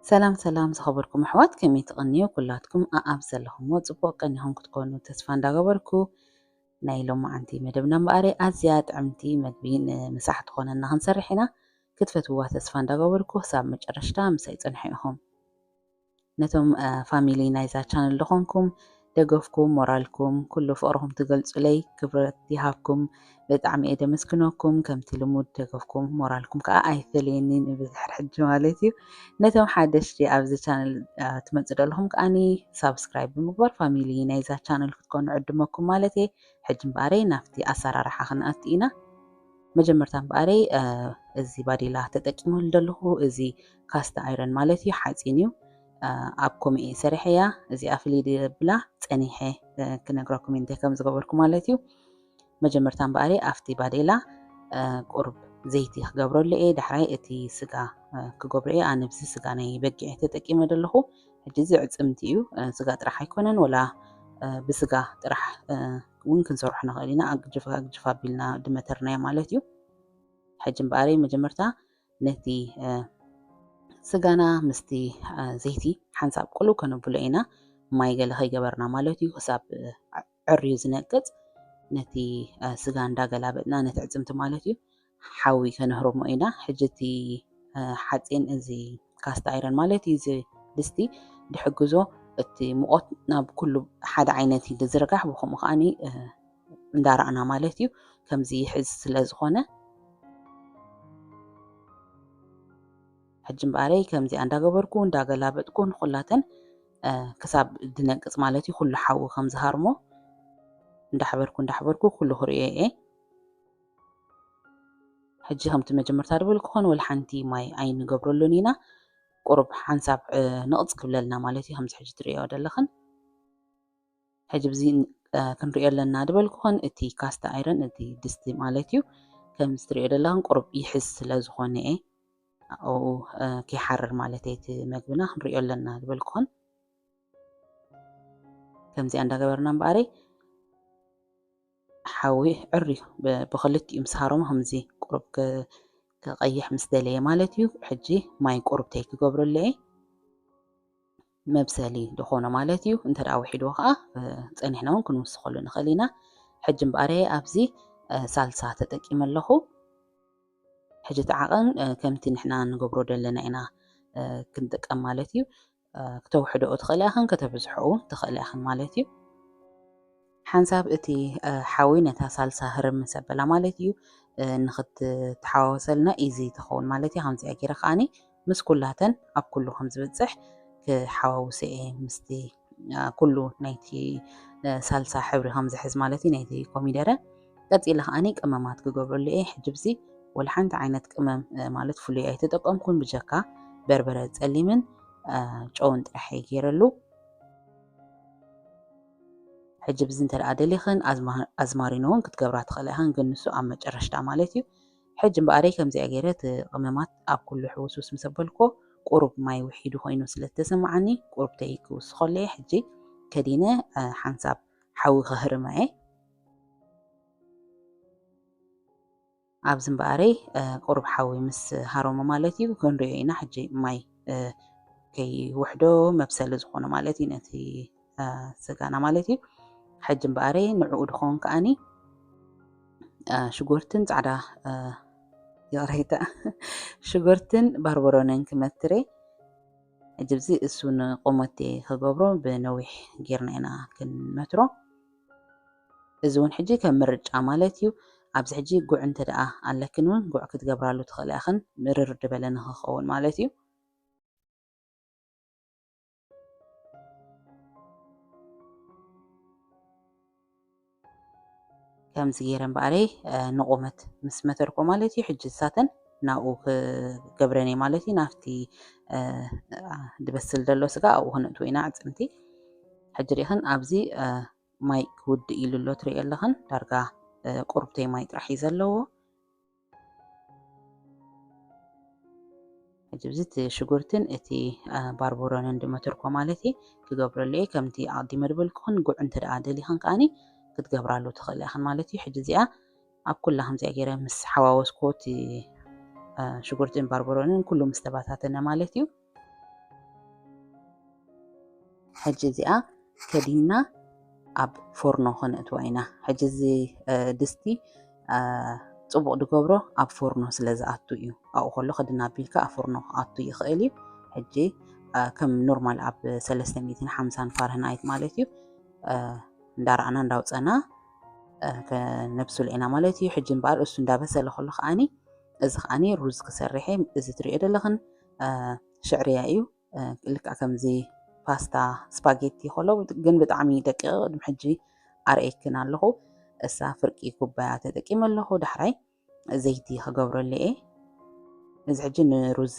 ሰላም ሰላም ዝኸበርኩም ኣሕዋት፣ ከመይ ትቕንዩ? ኩላትኩም ኣኣብ ዘለኹምዎ ጽቡቕ ቀኒኹም ክትኮኑ ተስፋ እንዳገበርኩ፣ ናይ ሎማዓንቲ መደብና እምበኣር ኣዝያ ጥዕምቲ መግቢ ንምሳሕ ትኾነና ክንሰርሕ ኢና። ክትፈትውዋ ተስፋ እንዳገበርኩ ክሳብ መጨረሽታ ምሳይ ጽንሑ ኢኹም። ነቶም ፋሚሊ ናይዛ ቻነል ዝኾንኩም ደገፍኩም፣ ሞራልኩም፣ ኩሉ ፍቕርኹም ትገልጹለይ ክብረት ይሃብኩም። ብጣዕሚ እየ ደመስግነኩም። ከምቲ ልሙድ ደገፍኩም፣ ሞራልኩም ከዓ ኣይፈለየኒ ንብዝሕር ሕጂ ማለት እዩ። ነቶም ሓደሽቲ ኣብዚ ቻነል ትመጹ ዘለኹም ከዓኒ ሳብስክራይብ ብምግባር ፋሚሊ ናይዛ ቻነል ክትኮኑ ዕድመኩም ማለት እየ። ሕጂ እምበኣረይ ናብቲ ኣሰራርሓ ክንኣቱ ኢና። መጀመርታ እምበኣረይ እዚ ባዴላ ተጠቂመሉ ዘለኹ እዚ ካስት ኣይረን ማለት እዩ፣ ሓፂን እዩ። ኣብ ኮሚኤ ሰሪሐያ እዚኣ ፍልይ ድብላ ፀኒሐ ክነግረኩም እንታይ ከም ዝገበርኩ ማለት እዩ። መጀመርታ እምበኣሪ ኣብቲ ባዴላ ቁርብ ዘይቲ ክገብረሉ እየ። ዳሕራይ እቲ ስጋ ክገብሮ እየ። ኣነ ብዚ ስጋ ናይ በጊዕ ተጠቂመ ዘለኹ። ሕጂ እዚ ዕፅምቲ እዩ፣ ስጋ ጥራሕ ኣይኮነን፣ ወላ ብስጋ ጥራሕ እውን ክንሰርሖ ንኽእል ኢና። ኣግጅፍ ኣግጅፍ ኣቢልና ድመተርናዮ ማለት እዩ። ሕጂ እምበኣሪ መጀመርታ ነቲ ስጋና ምስቲ ዘይቲ ሓንሳብ ቁልው ከነብሎ ኢና። ማይ ገለ ከይገበርና ማለት እዩ። ክሳብ ዕርዩ ዝነቅፅ ነቲ ስጋ እንዳገላበጥና ነቲ ዕፅምቲ ማለት እዩ ሓዊ ከነህርሞ ኢና። ሕጂ እቲ ሓፂን እዚ ካስት ኣይረን ማለት እዩ፣ እዚ ድስቲ ድሕግዞ እቲ ሙቐት ናብ ኩሉ ሓደ ዓይነት እዩ ዝዝርጋሕ። ብከምኡ ከዓኒ እንዳረኣና ማለት እዩ ከምዚ ይሕዝ ስለ ዝኾነ። ሕጂ እምበኣረይ ከምዚኣ እንዳገበርኩ እንዳገላበጥኩ ንኩላተን ክሳብ ድነቅፅ ማለት እዩ ኩሉ ሓዊ ከም ዝሃርሞ እንዳሕበርኩ እንዳሕበርኩ ኩሉ ክርእዮ እየ። ሕጂ ከምቲ መጀመርታ ዝበልኩ ኮን ወላ ሓንቲ ማይ ኣይንገብረሉን ኢና። ቁሩብ ሓንሳብ ንቕፅ ክብለልና ማለት እዩ ከምዚ ሕጂ ትርእዮ ዘለኽን። ሕጂ ብዚ ክንሪኦ ኣለና ዝበልኩ ኮን እቲ ካስት ኣይረን እቲ ድስቲ ማለት እዩ ከምዚ ትርእዮ ዘለኽን ቁሩብ ይሕዝ ስለ ዝኾነ እየ ኣብኡ ከይሓርር ማለት እቲ መግብና ክንሪኦ ኣለና ዝበልኩ ኮን ከምዚኣ እንዳገበርና እምበኣረይ ሓዊ ዕርዩ ብክልቲኡ ምስ ሃረሞ ከምዚ ቁሩብ ክቐይሕ ምስ ደለየ ማለት እዩ። ሕጂ ማይ ቁሩብተይ ክገብረሉ እየ መብሰሊ ዝኾኖ ማለት እዩ። እንተ ደኣ ውሒድዎ ከዓ ፀኒሕና እውን ክንውስኸሉ ንኽእል ኢና። ሕጂ እምበኣረ ኣብዚ ሳልሳ ተጠቂመ ኣለኹ። ሕጂ እቲ ዓቐን ከምቲ ንሕና ንገብሮ ዘለና ኢና ክንጥቀም ማለት እዩ። ክተውሕደኦ ትኽእሊ ኢኽን ከተብዝሐኡ ትኽእሊ ኢኽን ማለት እዩ። ሓንሳብ እቲ ሓዊ ነታ ሳልሳ ህርም ምስ ኣበላ ማለት እዩ ንኽትተሓዋወሰልና ኢዚ ትኸውን ማለት እዩ። ከምዚኣ ገይረ ከዓኒ ምስ ኩላተን ኣብ ኩሉ ከም ዝበፅሕ ክሓዋውሰ እየ ምስቲ ኩሉ ናይቲ ሳልሳ ሕብሪ ከም ዝሕዝ ማለት እዩ ናይቲ ኮሚደረ። ቀፂለ ከዓኒ ቅመማት ክገብረሉ እየ። ሕጂ ብዚ ወላ ሓንቲ ዓይነት ቅመም ማለት ፍሉይ ኣይተጠቀምኩን ብጀካ በርበረ ፀሊምን ጨውን ጥራሕ እየ ገይረሉ። ሕጂ ብዚ እንተ ደኣ ደሊኽን ኣዝማሪኖ እውን ክትገብራ ትኽእላ ኢኽን፣ ግን ንሱ ኣብ መጨረሽታ ማለት እዩ። ሕጂ እምበኣረይ ከምዚኣ ገይረ እቲ ቅመማት ኣብ ኩሉ ሕውስውስ ምስ ኣበልኮ ቁሩብ ማይ ውሒዱ ኮይኑ ስለ ዝተሰማዓኒ ቁሩብተይ ክውስኸሉ እየ። ሕጂ ከዲነ ሓንሳብ ሓዊ ከህርማ እየ። ኣብዚ እምበኣረይ ቁሩብ ሓዊ ምስ ሃረሞ ማለት እዩ ክንሪኦ ኢና። ሕጂ ማይ ከይውሕዶ መብሰሊ ዝኾነ ማለት እዩ ነቲ ስጋና ማለት እዩ። ሕጂ እምበኣረይ ንዕኡ ድኾን ከዓኒ ሽጉርትን ፃዕዳ ይቕሬታ ሽጉርትን ባርበሮንን ክመትር እየ። ሕጂ እዚ እሱ ንቁመቴ ክገብሮ ብነዊሕ ጌርና ኢና ክንመትሮ። እዚ እውን ሕጂ ከም ምርጫ ማለት እዩ። ኣብዚ ሕጂ ጉዕ እንተ ደኣ ኣለክን እውን ጉዕ ክትገብራሉ ትኽእላ ኢኽን፣ ምርር ዝበለ ንኽኸውን ማለት እዩ። ከምዚ ገይረ እምበኣረይ ንቑመት ምስ መተርኮ ማለት እዩ። ሕጂ እሳተን ናብኡ ክገብረን እየ ማለት እዩ፣ ናብቲ ዝበስል ዘሎ ስጋ ኣብኡ ክነእትዎ ኢና ኣዕፅምቲ። ሕጂ ርኢኽን ኣብዚ ማይ ክውድእ ኢሉ ኣሎ ትሪኦ ኣለኽን፣ ዳርጋ ቁርብተይ ማይ ጥራሕ እዩ ዘለዎ። ሕጂ እዚ እቲ ሽጉርትን እቲ ባርበሮንን ድመትርኮ ማለት እዩ ክገብረሉ እየ። ከምቲ ኣቕዲመ ዝበልኩኽን ጉዕ እንተ ደኣ ደሊኽን ከዓኒ ክትገብራሉ ትኽእላ ኢኽን ማለት እዩ። ሕጂ እዚኣ ኣብ ኩላ ከምዚኣ ገይረ ምስ ሓዋወስኮ እቲ ሽጉርትን ባርበሮንን ኩሉ ምስ ተባታተነ ማለት እዩ። ሕጂ እዚኣ ከዲና ኣብ ፎርኖ ከነእትዋ ኢና። ሕጂ እዚ ድስቲ ፅቡቕ ዝገብሮ ኣብ ፎርኖ ስለ ዝኣቱ እዩ። ኣብኡ ከሎ ክድን ኣቢልካ ኣብ ፎርኖ ክኣቱ ይኽእል እዩ። ሕጂ ከም ኖርማል ኣብ ሰለስተ ሚእትን ሓምሳን ፋረንሃይት ማለት እዩ እንዳረኣና እንዳውፀና ከነብስሎ ኢና ማለት እዩ። ሕጂ እምበኣር እሱ እንዳበሰለ ከሎ ከዓኒ እዚ ከዓኒ ሩዝ ክሰርሕ እየ። እዚ ትሪኦ ዘለኽን ሽዕርያ እዩ። ልክዕ ከምዚ ፓስታ ስፓጌቲ ከሎ ግን ብጣዕሚ ደቂቕ ቅድሚ ሕጂ ኣርእየክን ኣለኹ። እሳ ፍርቂ ኩባያ ተጠቂመ ኣለኹ። ዳሕራይ ዘይቲ ክገብረሉ እየ። እዚ ሕጂ ንሩዝ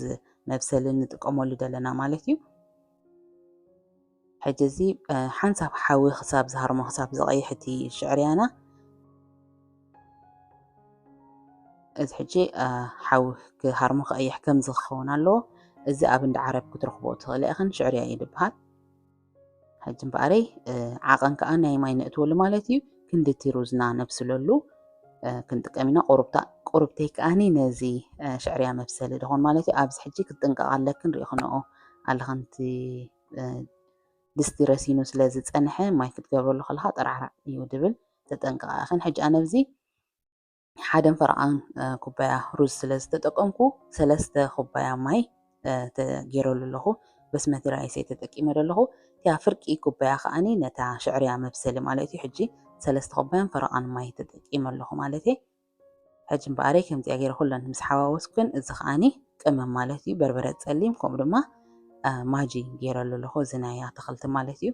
መብሰሊ ንጥቀመሉ ዘለና ማለት እዩ። ሕጂ እዚ ሓንሳብ ሓዊ ክሳብ ዝሃርሞ ክሳብ ዝቐይሕ እቲ ሽዕርያና እዚ ሕጂ ሓዊ ክሃርሞ ክቐይሕ ከምዚ ክኸውን ኣለዎ። እዚ ኣብ እንዳ ዓረብ ክትረኽቦ ትኽእሊ ኢኽን ሽዕርያ እዩ ዝበሃል። ሕጂ እምበኣረይ ዓቐን ከዓ ናይ ማይ ነእትወሉ ማለት እዩ። ክንድቲ ሩዝና ነብስለሉ ክንጥቀም ኢና። ቁሩብታ ቁሩብተይ ከዓኒ ነዚ ሽዕርያ መብሰሊ ድኾን ማለት እዩ። ኣብዚ ሕጂ ክትጥንቀቕ ኣለክን ሪኢኽንኦ ኣለኽን እቲ ድስቲ ረሲኑ ስለ ዝጸንሐ ማይ ክትገብረሉ ከለኻ ጠራዕራዕ እዩ ድብል ተጠንቀቓ ኢኽን። ሕጂ ኣነ ኣብዚ ሓደን ፈረቓን ኩባያ ሩዝ ስለ ዝተጠቀምኩ ሰለስተ ኩባያ ማይ ተገይረሉ ኣለኹ። በስመቲ ራይስ እየ ተጠቂመ ዘለኹ። እቲያ ፍርቂ ኩባያ ከዓኒ ነታ ሽዕርያ መብሰሊ ማለት እዩ። ሕጂ ሰለስተ ኩባያን ፈረቓን ማይ ተጠቂመ ኣለኹ ማለት እየ። ሕጂ እምበኣረይ ከምዚኣ ገይረ ኩለን ምስ ሓዋወስኩን እዚ ከዓኒ ቅመም ማለት እዩ። በርበረ ጸሊም ከምኡ ድማ ማጂ ገይረሉ ኣለኹ። እዚ ናይ ኣትኽልቲ ማለት እዩ።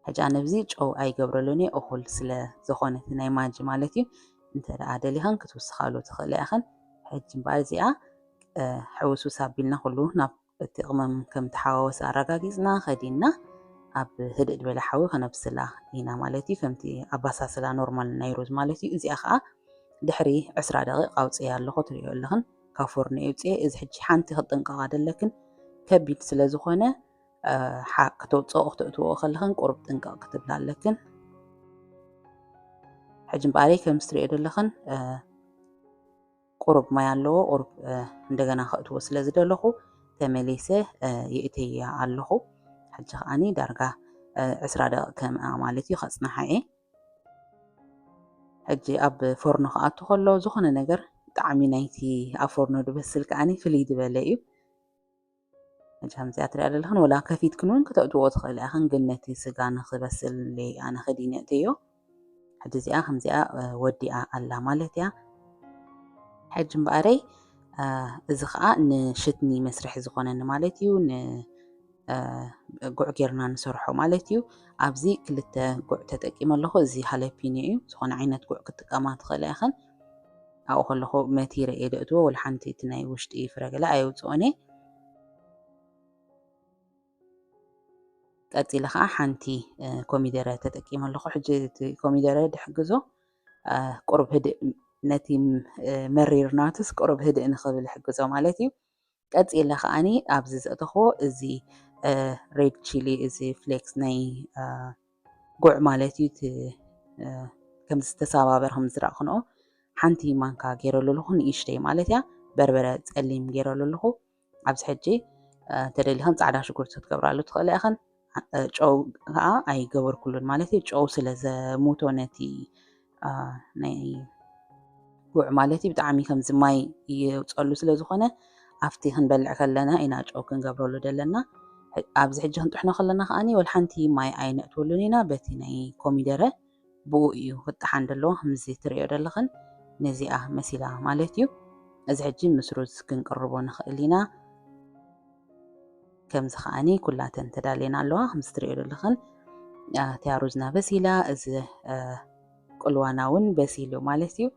ሕጂ ኣነ ኣብዚ ጨው ኣይገብረሉን እየ፣ እኹል ስለ ዝኾነ እቲ ናይ ማጂ ማለት እዩ። እንተ ደኣ ደሊኽን ክትውስኻሉ ትኽእላ ኢኽን። ሕጂ እምበኣር እዚኣ ሕውስውስ ኣቢልና ኩሉ ናብ እቲ ቅመም ከም ተሓዋወሰ ኣረጋጊጽና ከዲና ኣብ ህድእ ዝበለ ሓዊ ከነብስላ ኢና ማለት እዩ። ከምቲ ኣባሳስላ ኖርማል ናይ ሩዝ ማለት እዩ። እዚኣ ኸኣ ድሕሪ ዕስራ ደቂቕ ኣውፅኤ ኣለኹ። ትሪኦ ኣለኽን ካብ ፎርኖ የውፅኤ። እዚ ሕጂ ሓንቲ ክትጥንቀቓ ደለክን ከቢድ ስለ ዝኾነ ከተውፅኦ ክተእትዎ ከለኽን ቁሩብ ጥንቀቕ ክትብላ ኣለክን። ሕጂ እምበኣረይ ከም ትሪኦ ዘለኽን ቁሩብ ማይ ኣለዎ። ቁሩብ እንደገና ከእትዎ ስለ ዝደለኹ ተመሊሰ የእተያ ኣለኹ። ሕጂ ከዓኒ ዳርጋ ዕስራ ደቂቕ ከምኣ ማለት እዩ ከጽንሓ እየ። ሕጂ ኣብ ፎርኖ ክኣቱ ከሎ ዝኾነ ነገር ጣዕሚ ናይቲ ኣብ ፎርኖ ዝበስል ከዓኒ ፍልይ ዝበለ እዩ። ሕጂ ከምዚኣ ትሪኣ ዘለኽን ወላ ከፊትክን እውን ክተእትዎ ትኽእላ ኢኽን፣ ግን ነቲ ስጋ ንኽበስል ኢለ ኣነ ከዲነ እተዮ። ሕጂ እዚኣ ከምዚኣ ወዲኣ ኣላ ማለት እያ። ሕጂ እምበኣረይ እዚ ኸዓ ንሽትኒ መስርሒ ዝኾነኒ ማለት እዩ። ን ጉዕ ጌርና ንሰርሖ ማለት እዩ። ኣብዚ ክልተ ጉዕ ተጠቂመ ኣለኹ። እዚ ሃለፒኒ እዩ። ዝኾነ ዓይነት ጉዕ ክትጥቀማ ትኽእላ ኢኽን። ኣብኡ ከለኹ መቲረ እየ ደእትዎ፣ ወላ ሓንቲ እቲ ናይ ውሽጢ ፍረገለ ኣየውፅኦን እየ። ቀፂለ ከዓ ሓንቲ ኮሚደረ ተጠቂመ ኣለኹ። ሕጂ እቲ ኮሚደረ ድሕግዞ ቁሩብ ህድእ ነቲ መሪር ናቱስ ቁሩብ ህድእ ንኽብል ይሕግዞ ማለት እዩ። ቀፂለ ከዓኒ ኣብዚ ዘእተኽዎ እዚ ሬድ ቺሊ እዚ ፍሌክስ ናይ ጉዕ ማለት እዩ። እቲ ከም ዝተሰባበር ከም ዝረእኽንኦ ሓንቲ ማንካ ገይረሉ ኣለኹ፣ ንእሽተይ ማለት እያ። በርበረ ፀሊም ገይረሉ ኣለኹ። ኣብዚ ሕጂ ተደሊኽን ፃዕዳ ሽጉርቲ ክትገብራሉ ትኽእላ ኢኽን። ጨው ከዓ ኣይገበርኩሉን ማለት እዩ። ጨው ስለ ዘሙቶ ነቲ ናይ ጉዕ ማለት እዩ። ብጣዕሚ ከምዚ ማይ የውፀሉ ስለ ዝኾነ ኣብቲ ክንበልዕ ከለና ኢና ጨው ክንገብረሉ ደለና። ኣብዚ ሕጂ ክንጥሕኖ ከለና ከዓኒ ወላ ሓንቲ ማይ ኣይነእትወሉን ኢና። በቲ ናይ ኮሚደረ ብኡ እዩ ክጠሓን ደለዎ። ከምዚ ትሪኦ ደለኽን ነዚኣ መሲላ ማለት እዩ። እዚ ሕጂ ምስ ሩዝ ክንቅርቦ ንኽእል ኢና። ከምዚ ከዓኒ ኩላተን ተዳልየን ኣለዋ። ከምዚ ትሪኦ ደለኽን እቲያ ሩዝና በሲላ፣ እዚ ቅልዋና እውን በሲሉ ማለት እዩ።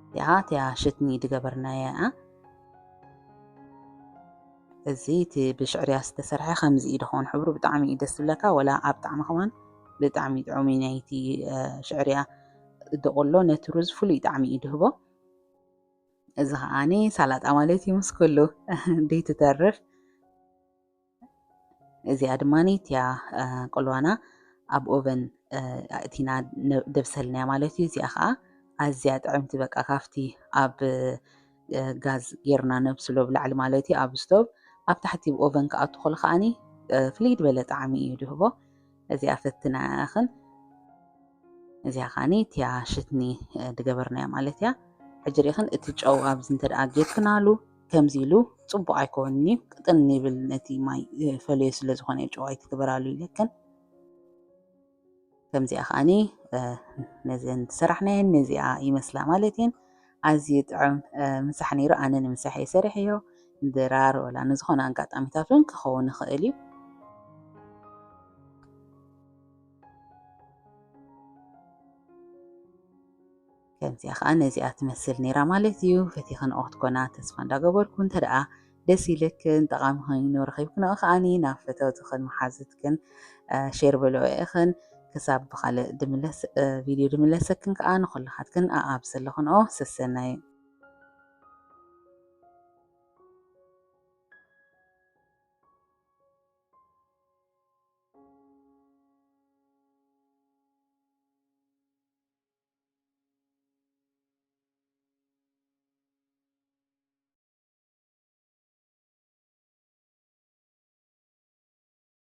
እዚኣ እቲያ ሽትኒ ዝገበርናያ እያ። እዚ እቲ ብሽዕርያ ዝተሰርሐ ከምዚ እዩ ድኸውን ሕብሩ ብጣዕሚ እዩ ደስ ዝብለካ። ወላ ኣብ ጣዕሚ ከማን ብጣዕሚ ጥዑም እዩ ናይቲ ሽዕርያ ድቕሎ ነቲ ሩዝ ፍሉይ ጣዕሚ እዩ ድህቦ። እዚ ከዓኒ ሳላጣ ማለት እዩ ምስ ኩሉ ደይትተርፍ። እዚኣ ድማ እቲያ ቅልዋና ኣብ ኦቨን ኣእቲና ደብሰልናያ ማለት እዩ። እዚኣ ከዓ ኣዝያ ጥዕምቲ በቃ ካብቲ ኣብ ጋዝ ጌርና ነብስሎ ብላዕሊ ማለት እዩ ኣብ ስቶቭ። ኣብ ታሕቲ ኦቨን ክኣቱ ከሎ ከዓኒ ፍልይ ዝበለ ጣዕሚ እዩ ድህቦ። እዚኣ ፈትና ያኽን። እዚኣ ከዓኒ እቲያ ሽትኒ ድገበርናያ ማለት እያ። ሕጂ ርኢኽን እቲ ጨው ኣብዚ እንተ ደኣ ጌርክናሉ ከምዚ ኢሉ ጽቡቕ ኣይኮንን እዩ። ቅጥን ይብል ነቲ ማይ ፈልዮ ስለ ዝኾነ እዩ ጨው ኣይትግበራሉ ኢለክን። ከምዚኣ ከዓኒ ነዘን ዝሰራሕናየን ነዚኣ ይመስላ ማለት እየን። ኣዝዩ ጥዑም ምሳሕ ነይሩ። ኣነ ንምሳሕ እየ ሰሪሐዮ። ድራር ወላ ንዝኾነ ኣጋጣሚታት እውን ክኸውን ይኽእል እዩ። ከምዚኣ ከዓ ነዚኣ ትመስል ነይራ ማለት እዩ። ፈቲኽንኦ ክትኮና ተስፋ እንዳገበርኩ፣ እንተ ደኣ ደስ ኢለክን ጠቓሚ ኮይኑ ረኺብክንኦ ከዓኒ ናብ ፈተውትኽን መሓዝትክን ሼር በልኦ ኢኽን። ክሳብ ብኻልእ ድምለስ ቪድዮ ድምለሰክን ከዓ ንኹልኻትክን ኣኣብ ዘለኽንኦ ሰሰናዩ።